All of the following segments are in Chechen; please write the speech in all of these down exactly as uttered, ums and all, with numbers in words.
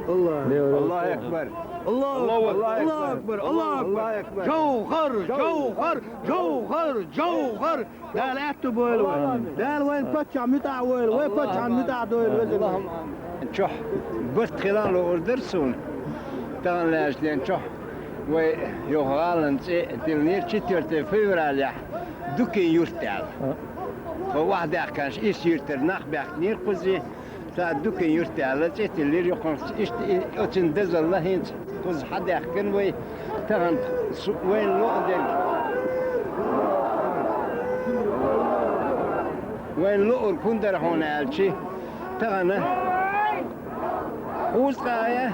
Аллаху акбар! Аллаху акбар! Аллаху акбар! Аллаху акбар! Жовхар! Жовхар! Жовхар! Жовхар! Дала аьтту бойла вай! Дала вайн паччахь муьтӀахь войла! Вай паччахьна муьтӀахь дойла, веза Аллах! Чохь барт хилан луур дара суна. Тахана лаьжлен чохь вай юха гӀалан цӀе диллинера четвёртое февралехь Дукин юрт аьлла. Тхо охьадаьккхинчу исс юьртара нах баьхкинера кхузе, цара Дукин юрт аьлла цӀе тиллира юхханца. Иштта и, оцун дазалла хӀинца кхуза хьадаьхкина вай. Тахана су-, вайн луъу дерг, вайн луург хӀун дара хьуна аьлчи, тахана кхузткъе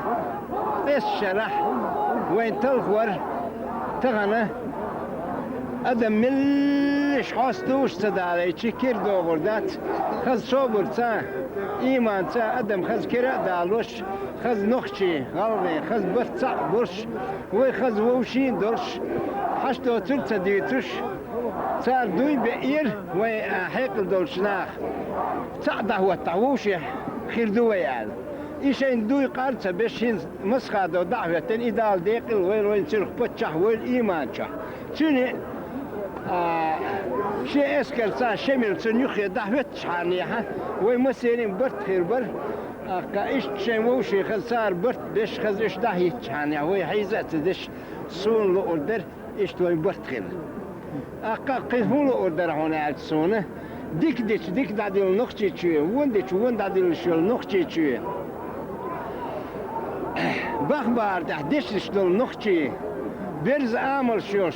ткъессачу шарахь вайн талхор тахана адам меллаша хьостуш ца далайчи, кира догӀур дац. Хаза собарца, ийманца адам хаза кира а далош, хаза нохчий, гӀалгӀай, хаза барт цхьаъ болуш, вай хаза вовшийн а долуш, хьашт доцург а ца дуьйцуш, цара дуй беара вайн, а, хьекъал долчу наха. Цхьаъ дӀахӀоттахь вовшех хир ду вай аьлла. И шайн дуй къар а ца беш, хӀинца масхадо дӀа а хӀоьттина, и Дала декъала войла, вайн цуьнах паччахь войла ийманчохь. Цуьнан, а, шен эскарца, шен мила цунна юххе дӀахӀоьттачхьанехьа, вай массеран а барт хир бара. Аккха иштта шайн вовшийн хаза цара барт беш, хаза уьш дӀахӀиттачхьанехьа, вай хьийза а ца деш, суна луур дара. Иштта вайн барт хилла. Аккха кхин хӀун луур дара хьуна аьлча суна, дика дича дика дӀадилла нохчичоь, вон дича вон дӀадиллаш йолу нохчичоь, бах-бахара тӀехь дешнаш долу нохчий, берза амалш йолуш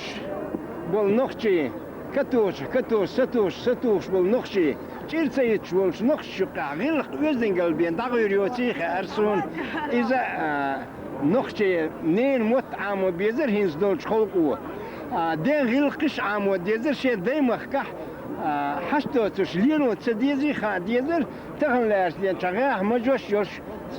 болу нохчий, катоша, катоша, сатоша, сатоша болу нохчий, чӀир ца йиташ волчу нохчашна юккъехь гӀиллакх оьздангалла бен дӀагӀуьйр йоций хаьара суна. Иза, а, нохчийн ненан мотт Ӏамо безара хӀинца долчу халкъо. А, ден гӀиллакхаш Ӏамо дезара шен даймахкахь, а, хьашт доцуш лело ца дезий, хаа дезара, тахана лаьрца ден чхьа гӀехьа мажош йолуш,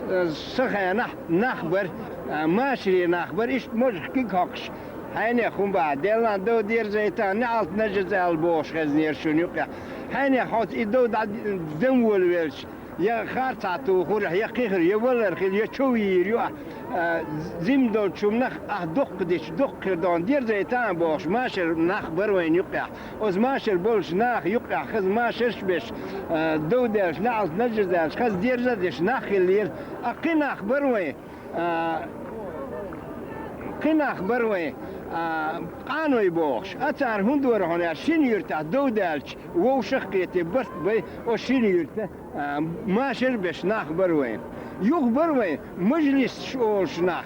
а, сан хенахь нах бара, а, машаре нах бара, иштта мажах куьг хьокхуш, хьенех хӀун бахьа, деллан дов дерзайта, неӀалт нажа аьлла бохуш хезнера шуна юкъехь. Хьенех хьоца и дов дӀа дам волавелча, я харцахь тухура, я кхихира, я валар хила, я чов йийр ю ахь, а, зим долчу хӀуманах ахь дуккха дича, дуккха хир ду хьуна, дерзайта а бохуш, машар нах бара вайна юкъехь. Оцу машар болчу наха юкъехь хаза машарш а беш, а, дов даьлча, неӀалт нажа даьлча, хаза дерза а деш нах хиллера. А кхин нах бара вайн, а, кхин нах бара вайн, а, къаной бохуш. А цара хӀунда вара хьуна аьлча, шина юьртахь дов даьлча, вовшах а кхетий, барт бай оцу шина юьрта, а, машар а беш нах бара вайн. Юха бара вайн мажлисаш олуш нах.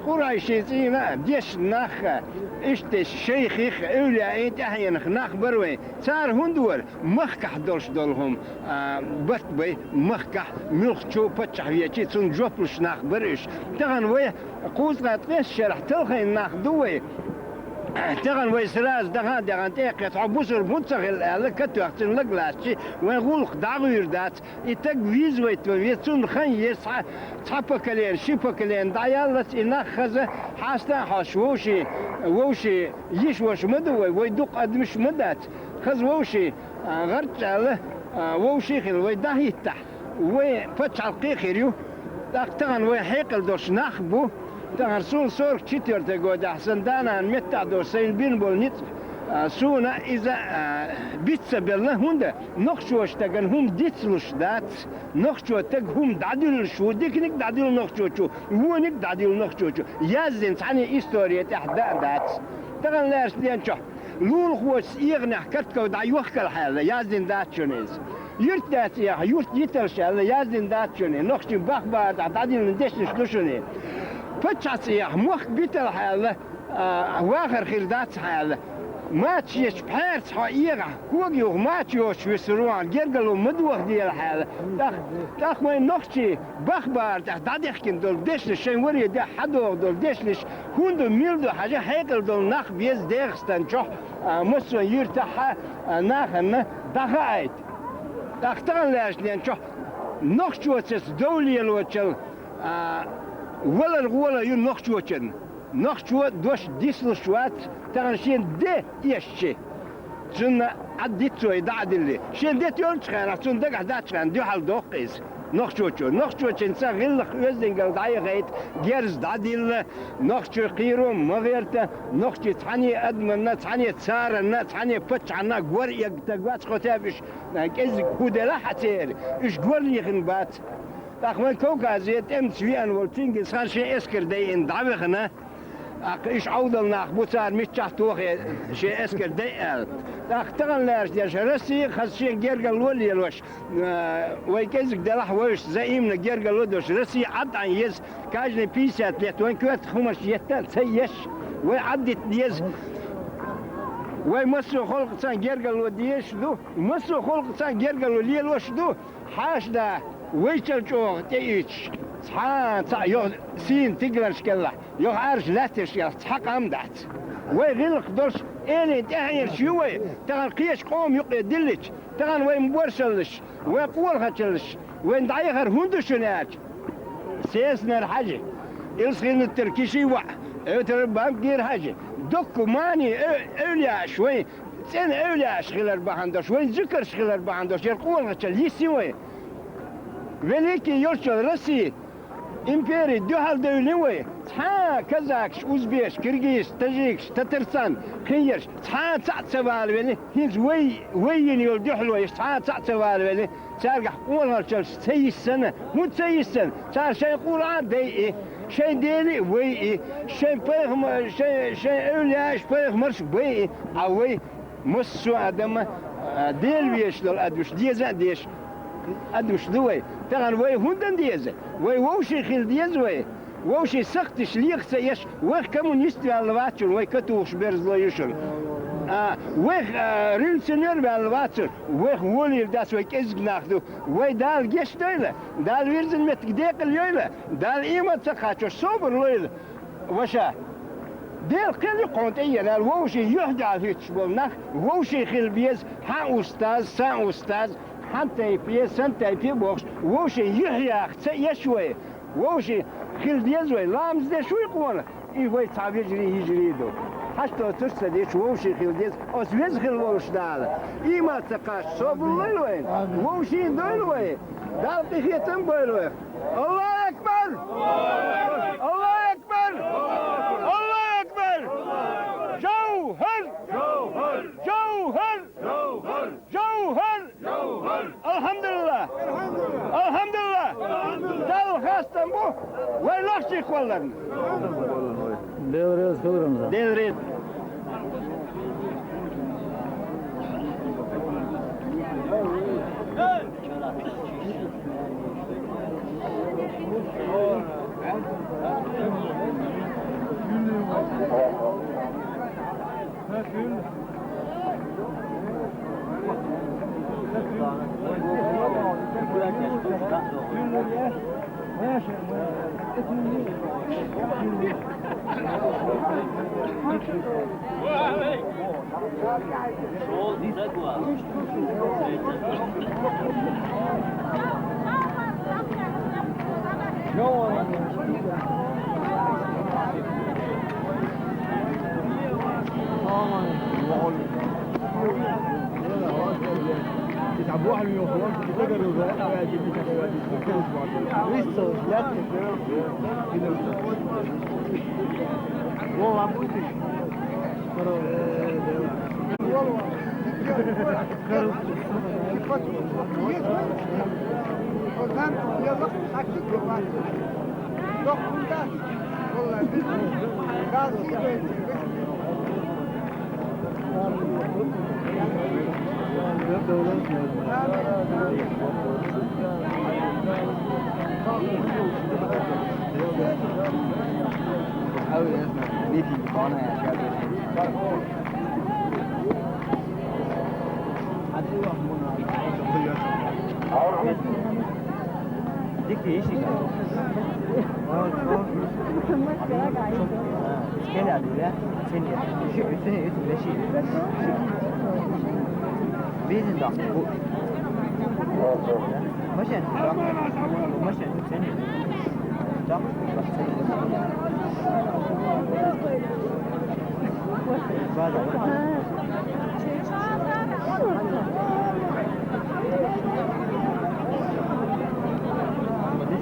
Къурайшийн цӀийнан а дешна нах а, иштта шайхих а, эвлияийн тӀаьхьенах нах бара вайн. Цара хӀунда вара? Махкахь долуш долу хӀума, а, барт бай, махкахь муьлххачу паччахь вечий, цунна жоп луш нах бара уьш. Тахана вай кхузткъе ткъессачу шарахь талхийна нах ду вай. Тахана вай сразу даха а даьхна тӀекхетта, хьо бусурба хӀунда ца хилла аьлла, катоьхна цуьнан лаг лаьцчи, вайн гӀуллакх дӀагӀуьйр дац. И таг виза вайта ван веза, цунна хан еза цхьа, цхьа поколени, ши поколени дӀаяллалц и нах хаза, хьаста а хьош вовшийн, вовшийн йиша-ваша ма ду вай, вай дукха адамаш ма дац. Хаза вовшийн, а, гӀарччӀ аьлла, а, вовшийн хилла вай дӀахӀиттахь, вай пачхьалкхе а хир ю. ТӀаккха тахана вай хьекъал долуш нах а бу. Тахана суна сорок четвёртый годехь сан да-нана меттахь долуш сайна бина болу ницкъ, а, суна иза, а, биц ца белла, хӀунда нохчочу стагана хӀума дицлуш дац. Нохчо стаг хӀума дӀадуьллуш ву, диканиг а дӀадуьллу нохчочо, вониг а дӀадуьллу нохчочо. Яздина цхьаьна истори тӀехь дан а дац. Тахана лаьрца ден чохь лулахочуьнца эгӀанехь картков дӀайохкалахь аьлла, яздина дац шуна иза. Юьртда цӀехьа юрт йиталаш аьлла, яздина дац шуна, нохчийн бах-бахара тӀехь дӀадиллина дешнаш ду шуна. Паччахьа цӀехьа мохк биталахь аьлла, а, вахар хир дац хьан аьлла. Мача ечу пхьаьрца хьо эгӀахь, кога юха мача йоцуш висур ву хьан, гергарло ма дохаделахь аьлла. ТӀаккха, тӀаккха вайн нохчийн бах-бахара тӀехь дӀадехкина долу дешнаш, шайн варе де хьадогӀу долу дешнаш, хӀунда мила ду хьажа, хьекъал долу нах беза ДегӀастан чохь, а, массо а юьртахь а, а, нахана дӀахаийта. ТӀаккха тахана лаьрца ден чохь нохчочуьнца дов лелочул, а, валар гӀола ю нохчочун. Нохчо дош дислуш вац, тахана шен де эшчи. Цунна Ӏад диццо и дӀа а дилли. Шен де тоьллачу хенахь, цунна дагахь дацчу хенахь дуьхьал доккху иза. Нохчочо, нохчочунца гӀиллакх-оьздангалла дӀаяхийта, герз дӀадилла, нохчо кхеро ма гӀерта, нохчий цхьанне адаманна, цхьанне царанна, цхьанне паччахьанна гор эгга стаг вац, хотя бы уьш, э, кӀеззиг хӀу делахь а церан, уьш гор лехна бац. ТӀаккха вайн Кавказе тӀемаца веана волу Чингисхан шен эскар дайина дӀавахана, тӀаккха уьш Ӏовдал нах бу, цара миччахь тохий шен эскар дайа аьлла. ТӀаккха тахана лаьраш дерш Россия хаза шен гергарло лелош, а, вай кӀеззиг делахь а вовшашца взаимно гергарло долуш, Россия Ӏад Ӏан еза, каждый пятьдесят лет вайн коьртах хӀуманаш етта а ца еш, вай Ӏаддитта деза. Вай массо а халкъаца гергарло дезаш ду, массо а халкъаца гергарло лелош ду. Хьаша да, вайчалла чӀогӀа тӀеуьйтуш, цхьа а цхьаъ йоху сийна тигаланаш кӀелахь, йоху Ӏаьржа лаьтташ кӀелахь, цхьа къам дац. Вай гӀиллакх долуш, элина тӀаьхьенаш ю вай, тахана кхечу къоман юкъе диллича, тахана вай боршаллаш, вай къолахачаллаш, вайна дӀаяхар хӀунда ду шуна аьлча? Сеснер Хьаьжи, Илсхан-Юьртара Кишин воӀ, Эвтаран Бамгир Хьаьжи, дуккха маний эв-, эвлияаш вай, цӀена эвлияаш хилар бахьана долуш, вайн зуькарш хилар бахьана долуш, яра къолахачалла йисна вай. Великий йолччул Россия импери дуьхьал девлла вай. Цхьа а казакаш, узбекаш, киргизаш, таджикаш, татарстан, кхин ерш, цхьа а цхьаъ ца вала велла, хӀинца вай, вай йина йолу дуьхьало еш цхьа а цхьаъ ца вала велла, цаьргахь къолахчаллаш ца йиссина. ХӀунда ца йиссина? Цара шайн Къуръан дайъи, шайн Дела а вайъи, шайн пайхама-, шайн, шайн эвлияаш, пайхамарш а байъи, а вай массо а адам, а, Дела везаш долу адамаш деза а дезаш адамаш ду вай. Тахана вай хӀунда деза? Вай вовшийн хила деза вай. Вовшийн сакхташ леха ца еш, вайх коммунист ваьлла вац шуна, вай катухуш берзалой ю шуна. А, вайх, а, революционер ваьлла вац шуна, вайх волийла дац, вай кӀезиг нах ду. Вай Дала гечдойла, Дала вирзина меттиг декъала йойла, Дала ийман ца кхачош собар лойла. Ваша, Делан кхел ю кхунна тӀе а еана, вовшийн юьхь-дуьхьал хӀуьттуш болу нах, вовшийн хила беза, хьан устаз, сан устаз, хьан тайпе, сан тайпе бохуш, вовшийн юьхь яха ца еш вай. Вовшийн хила деза вай, ламаз деш вуй къона, и вай цхьа вежарий, йижарий ду. Хьашт доцурш ца деш, вовшийн хила деза, оцу веза хила волуш Дала. Ийман ца кхаччалц собар лойла вайна, вовшийн дойла вай. Дала къинхетам бойла вайх. Аллаху акбар! Аллаху акбар! Аллаху акбар! Жовхар! Жовхар! Жовхар! Алхьамдулиллах! Алхьамдулиллах! Далла хастам бу вай лахчийх валларна! Дела реза хила, Рамзан. Дела реза.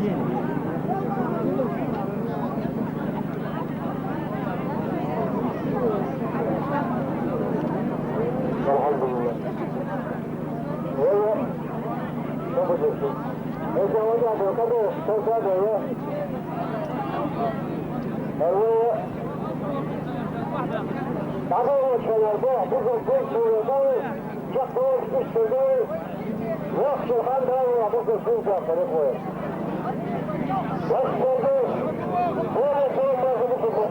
الحمد لله. ايوه. ما بجيش. انت وجعت القدر، صوت هذا، ايوه. ايوه. تعالوا شوية، روح، بص الفيس شوية، روح. شق روح، بص شوية. روح، شو الحال ده؟ روح، بص الفيس يا أخويا. بص الفيس. روح، روح، روح، بص الفيس.